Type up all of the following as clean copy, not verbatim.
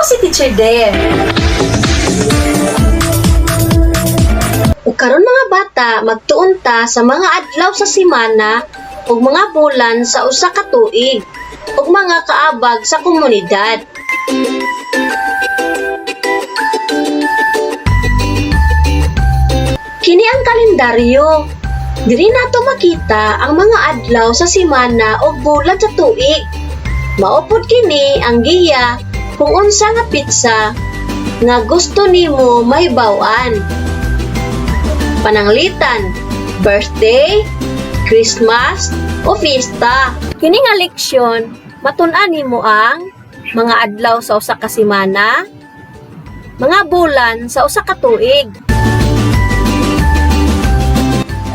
Ako si Teacher Dare. Ug karon, mga bata, magtuon ta sa mga adlaw sa semana ug mga bulan sa usa ka tuig ug mga kaabag sa komunidad. Kini ang kalendaryo. Diri nato makita ang mga adlaw sa semana ug bulan sa tuig. Mao pod kini ang giya kung unsa nga petsa nga gusto nimo mahibaw-an. Pananglitan, birthday, Christmas, o fiesta. Kini nga leksyon, matun-an nimo ang mga adlaw sa usa ka semana, mga bulan sa usa ka tuig.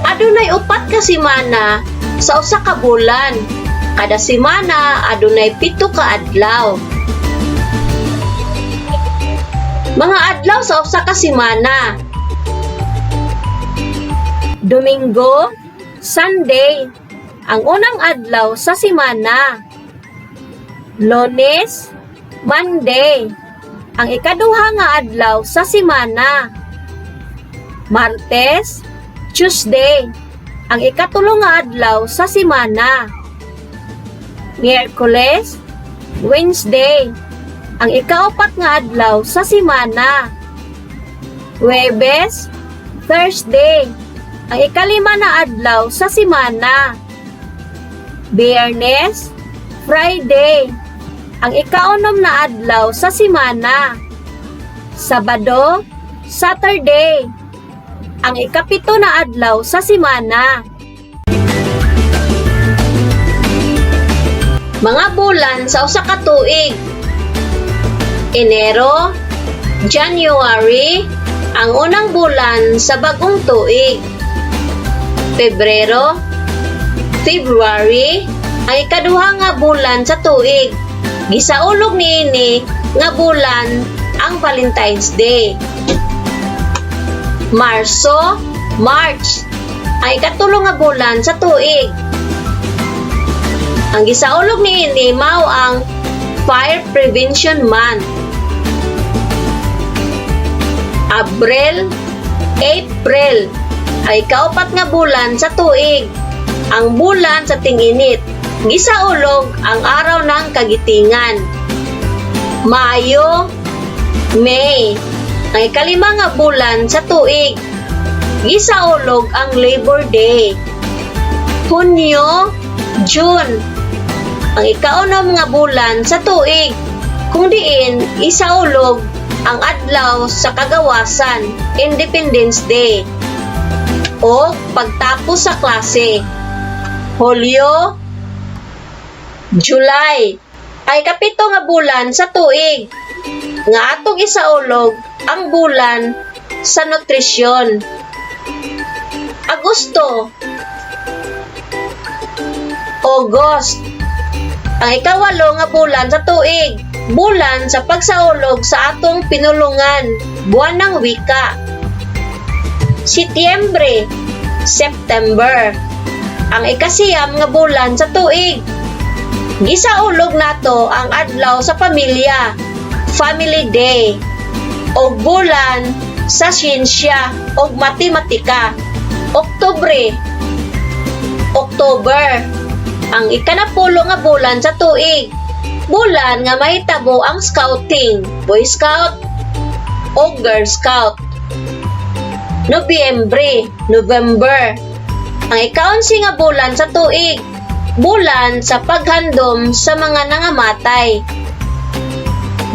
Adunay 4 ka semana sa usa ka bulan. Kada semana adunay 7 ka adlaw. Mga adlaw sa usa ka semana. Domingo, Sunday, ang unang adlaw sa semana. Lunes, Monday, ang ikaduha nga adlaw sa semana. Martes, Tuesday, ang ikatulo nga adlaw sa semana. Miyerkules, Wednesday, ang ikaapat nga adlaw sa semana. Huwebes, Thursday, ang ikalima na adlaw sa semana. Biyernes, Friday, ang ikaunom na adlaw sa semana. Sabado, Saturday, ang ikapito na adlaw sa semana. Mga bulan sa usa ka tuig. Enero, January, ang unang bulan sa bagong tuig. Pebrero, February, ang ikaduha nga bulan sa tuig. Gisaulog niini nga bulan ang Valentine's Day. Marso, March, ang ikatulo nga bulan sa tuig. Ang gisaulog niini mao ang Fire Prevention Month. Abril, April, ay kaupat nga bulan sa tuig. Ang bulan sa tinginit. Gisaulog ang araw ng kagitingan. Mayo, May, ang ikalima nga bulan sa tuig. Gisaulog ang Labor Day. Hunyo, June, ang ikaunom nga bulan sa tuig. Kung diin isaulog ang adlaw sa kagawasan, Independence Day, o pagtapos sa klase. Hulyo, July, ay kapito nga bulan sa tuig nga atong isaulog ang bulan sa nutrisyon. Agosto, August, ang ikawalo nga bulan sa tuig, bulan sa pagsaulog sa atong pinulungan, buwan ng wika. Setyembre, September, ang ikasiyam nga bulan sa tuig. Gisaulog nato ang adlaw sa pamilya, Family Day, o bulan sa siyensya o matematika. Oktubre, October, ang ikanapulo nga bulan sa tuig. Bulan nga mahitabo ang scouting, Boy Scout o Girl Scout. Nobyembre, November, ang ikaunsi nga bulan sa tuig. Bulan sa paghandom sa mga nangamatay.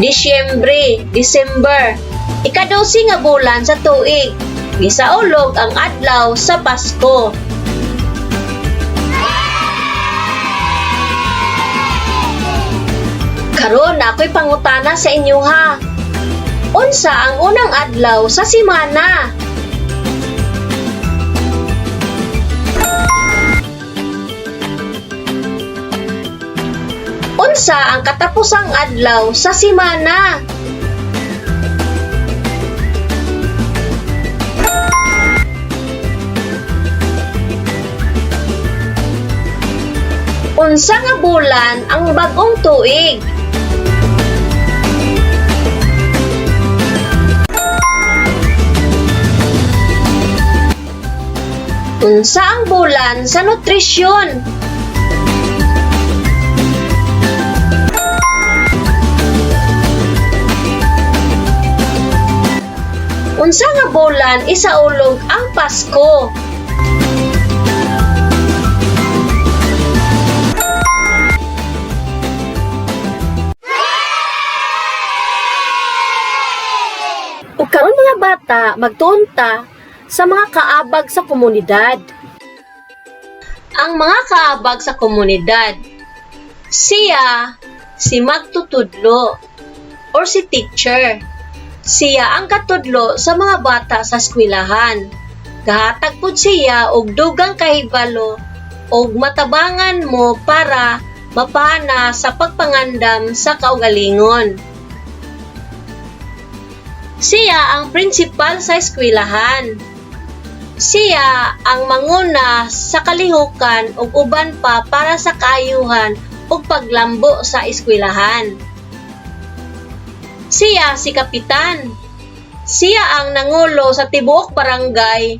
Disyembre, December, ikadosi nga bulan sa tuig. Gisaulog ang adlaw sa Pasko. Karon ako'y pangutana sa inyo ha. Unsa ang unang adlaw sa semana? Unsa ang katapusang adlaw sa semana? Unsa nga bulan ang bagong tuig? Unsa ang bulan sa nutrisyon? Unsa nga bulan isaulog ang Pasko? Ug karon, mga bata, magtuon ta sa mga kaabag sa komunidad. Ang mga kaabag sa komunidad. Siya si magtutudlo or si teacher. Siya ang katudlo sa mga bata sa eskwelahan. Gahatag pud siya og dugang kahibalo og matabangan mo para mapana sa pagpangandam sa kaugalingon. Siya ang principal sa eskwelahan. Siya ang manguna sa kalihukan ug uban pa para sa kaayuhan ug paglambo sa eskwelahan. Siya si kapitan. Siya ang nangulo sa tibuok barangay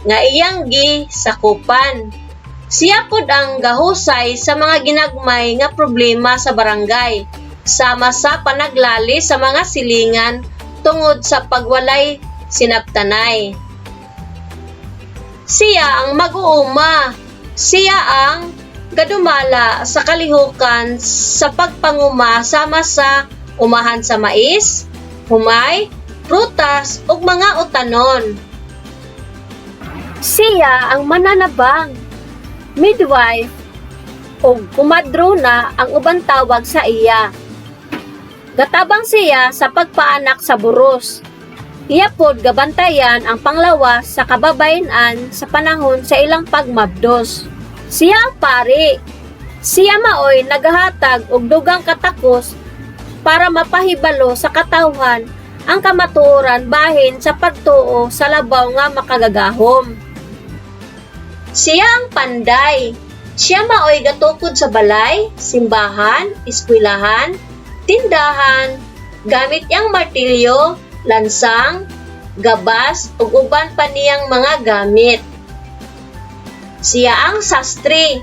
nga iyang gisakupan. Siya pud ang gahusay sa mga ginagmay nga problema sa barangay, sama sa panaglali sa mga silingan tungod sa pagwalay sinabtanay. Siya ang mag-uuma. Siya ang gadumala sa kalihukan sa pagpanguma sama sa umahan sa mais, humay, prutas ug mga utanon. Siya ang mananabang, midwife, ug kumadrona ang uban tawag sa iya. Gatabang siya sa pagpaanak sa buros. Iya pod gabantayan ang panglawas sa kababayen-an sa panahon sa ilang pagmabdos. Siya ang pari. Siya maoy nagahatag og dugang katakos para mapahibalo sa katawhan ang kamatuoran bahin sa pagtuo sa labaw nga makagagahom. Siya ang panday. Siya maoy gatukod sa balay, simbahan, eskwelahan, tindahan, gamit iyang martilyo, lansang, gabas ug uban pa niyang mga gamit. Siya ang sastri.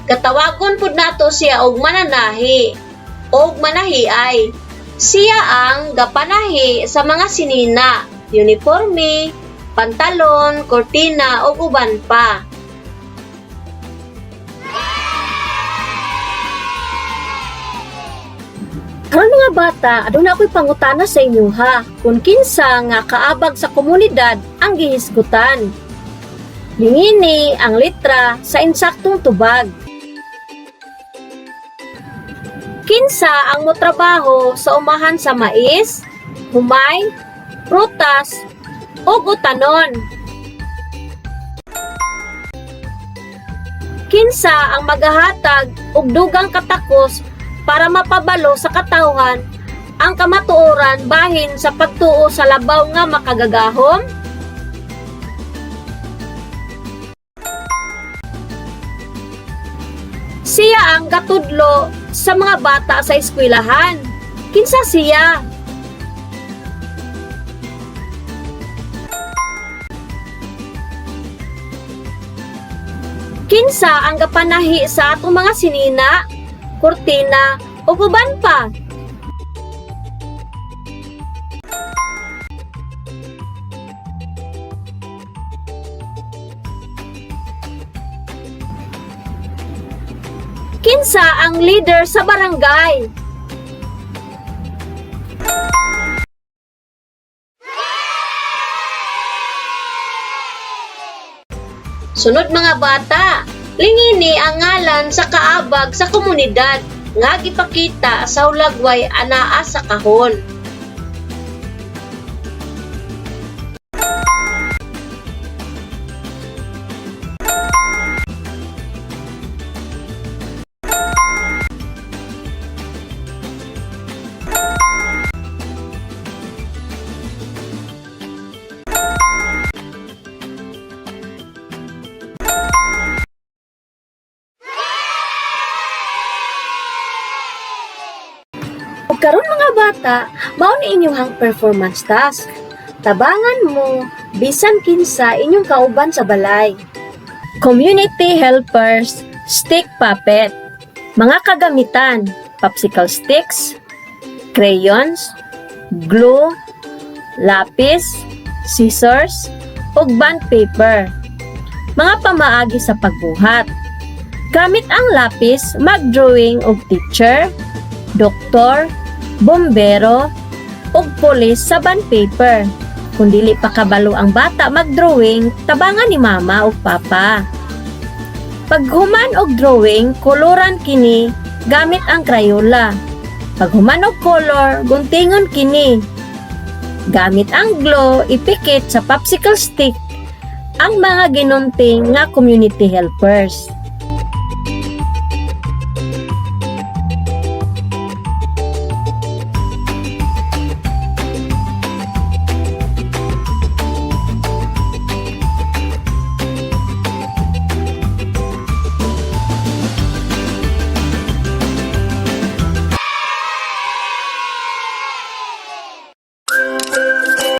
Katawagon pud nato siya og mananahi og manahiay. Siya ang gapanahi sa mga sinina, uniforme, pantalon, kortina ug uban pa. Karon, mga bata, aduna ako'y pangutana sa inyo ha, kung kinsa nga kaabag sa komunidad ang gihisgutan. Lingini ang litra sa insaktong tubag. Kinsa ang motrabaho sa umahan sa mais, humay, prutas, ug utanon? Kinsa ang magahatag og dugang katakos para mapabalo sa katawhan ang kamatuoran bahin sa pagtuo sa labaw nga makagagahom? Siya ang gatudlo sa mga bata sa eskwelahan. Kinsa siya? Kinsa ang gapanahi sa atong mga sinina, kurtina, ug uban pa? Kinsa ang leader sa barangay? Sunod, mga bata, lingini ang ngalan sa kaabag sa komunidad nga gipakita sa hulagway anaa sa kahon. Ug karon, mga bata, mao ni inyong performance task. Tabangan mo bisan kinsa inyong kauban sa balay. Community Helpers Stick Puppet. Mga kagamitan: popsicle sticks, crayons, glue, lapis, scissors, ug bond paper. Mga pamaagi sa pagbuhat. Gamit ang lapis, mag-drawing og teacher, doktor, bombero, ug pulis sa bond paper. Kung dili pa kabalo ang bata mag-drawing, tabangan ni mama ug papa. Paghuman og drawing, koloran kini gamit ang Crayola. Paghuman og color, guntingon kini. Gamit ang glue, ipikit sa popsicle stick ang mga ginunting nga community helpers.